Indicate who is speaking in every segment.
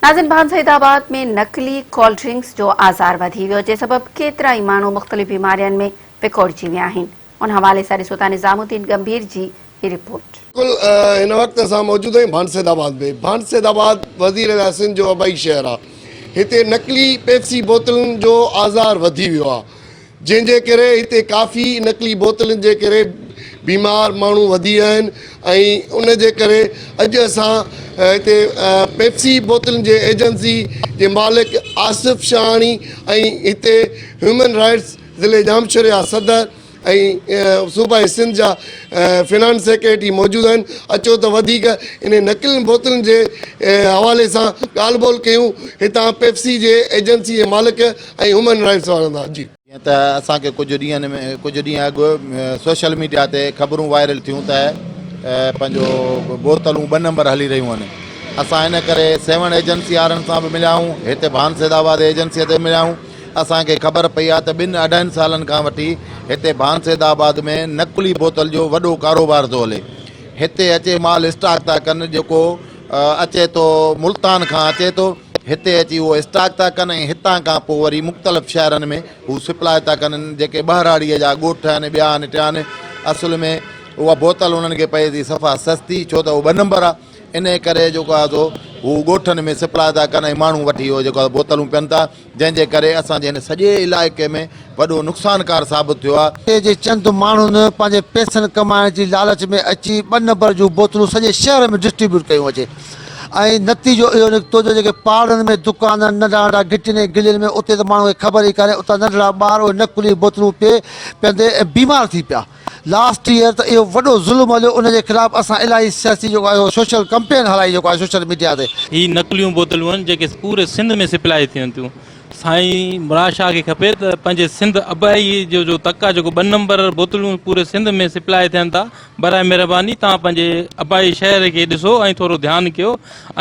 Speaker 1: ناظرين ڀان سيد آباد ۾ نقلي ڪولڊ ڊرنڪس جو آزار وڌي ويو جنهن سبب ڪيترائي ماڻهو مختلف بيمارين ۾ وڪوڙجي ويا آهن ان حوالي سان ڏسو ٿا نظام الدين ڳنڀير جي هي رپورٽ.
Speaker 2: بلڪل هن وقت اسان موجود آهيون ڀان سيد آباد ۾ ڀان سيد آباد وزير اعليٰ سنڌ جو آبائي شهر آهي هتي نقلي پيپسي بوتلن جو آزار وڌي ويو آهي جنهن جي ڪري هتي ڪافي نقلي بوتلن جي ڪري بيمار ماڻهو وڌي ويا آهن ۽ ان جي ڪري اڄ اسان هتي پيپسي بوتلن جي ايجنسي جي مالڪ آصف شاهاڻي ۽ هتي هيومن رائٽس ضلعي ڄامشوري جا صدر ۽ صوبائي سنڌ جا فنانس سيڪريٽري موجود آهن اچو ته وڌيڪ انهي نقلين بوتلن جي حوالي سان ڳالهه ٻولهه ڪيون هتان پيپسي جي ايجنسي جي مالڪ ۽ هيومن رائٽس وارن سان جي.
Speaker 3: جيئن ته اسان کي ڪجهه ڏينهن ۾ ڪجهه ڏينهن اڳ سوشل ميڊيا تي خبرون وائرل ٿيون ته پنهنجو بوتلون ٻه نمبر هلي رهيون آهن اسان ان ڪري سيوهڻ ايجنسي وارن سان به مليا آهيون هتي ڀان سيد آباد ايجنسي تي مليا آهيون اسان کي خبر پئي آهي ته ٻن اڍائن سالن کان وٺي هتي ڀان سيد آباد ۾ نقلي بوتل جو وڏو ڪاروبار ٿو هلي هتي اچي مال اسٽاڪ ٿا ڪن جيڪو اچي ٿو ملتان کان اچي ٿو هتي اچي اهو اسٽاڪ ٿا ڪن ۽ هتان کان پوء وري مختلف شهرن ۾ هو سپلاء ٿا ڪن جيڪي ٻهراڙيء جا ڳوٺ آهن ٻيا آهن ٽيا آهن اصل ۾ اها بوتل انهن کي پئي ٿي صفا سستي ڇو ته اهو ٻه نمبر آهي انهي ڪري جيڪو آهي سو هو ڳوٺن ۾ سپلاء ٿا ڪن ۽ ماڻهو وٺي اهو جيڪو آهي بوتلون پين ٿا جنهن جي ڪري اسان جي هن سڄي علائقي ۾ وڏو نقصانڪار ثابت ٿيو آهي.
Speaker 4: هتي جي چند ماڻهن پنهنجي پئسن ڪمائڻ جي لالچ ۾ اچي ٻه نمبر جون بوتلون سڄي شهر ۾ ڊسٽريبيوٽ ڪيون اچي ۽ نتيجو اهو نڪتو جو جيڪي پاڙن ۾ دڪان آهن ننڍا ننڍا گهٽين ۽ گلين ۾ اتي ته ماڻهن کي خبر ئي ڪانهي اتان ننڍڙا ٻار اهي نقلي بوتلون پي پيئندي ۽ بيمار ٿي پيا. لاسٽ ييئر ته اهو وڏو ظلم هليو ان جي خلاف اسان الاهي سياسي جيڪو آهي سوشل ڪمپين هلائي جيڪو آهي سوشل ميڊيا تي.
Speaker 5: هي نقليون بوتلون آهن جيڪي پوري سنڌ ۾ سپلائي ٿين ٿيون سائين مراد شاهه کي کپي ته پنهنجي سنڌ ابائي جو جو تڪ آهي جيڪو ٻه نمبر بوتلون پوري سنڌ ۾ سپلائي ٿين ٿا برائي مهرباني توهان پنهنجي ابائي شهر کي ڏسو ۽ ٿورو ڌيان ڪيو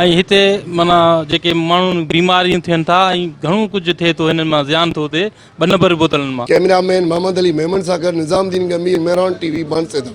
Speaker 5: ۽ هتي معنيٰ جيڪي ماڻهن بيماريون ٿين ٿا ۽ گهڻو ڪجهه ٿئي ٿو هنن مان زيان ٿو ٿئي ٻه نمبر بوتلن مان.
Speaker 2: ڪئميرا مين محمد علي ميمڻ سان گڏ نظام الدين ڳنڀير، مهراڻ ٽي وي، ڀانسيدا.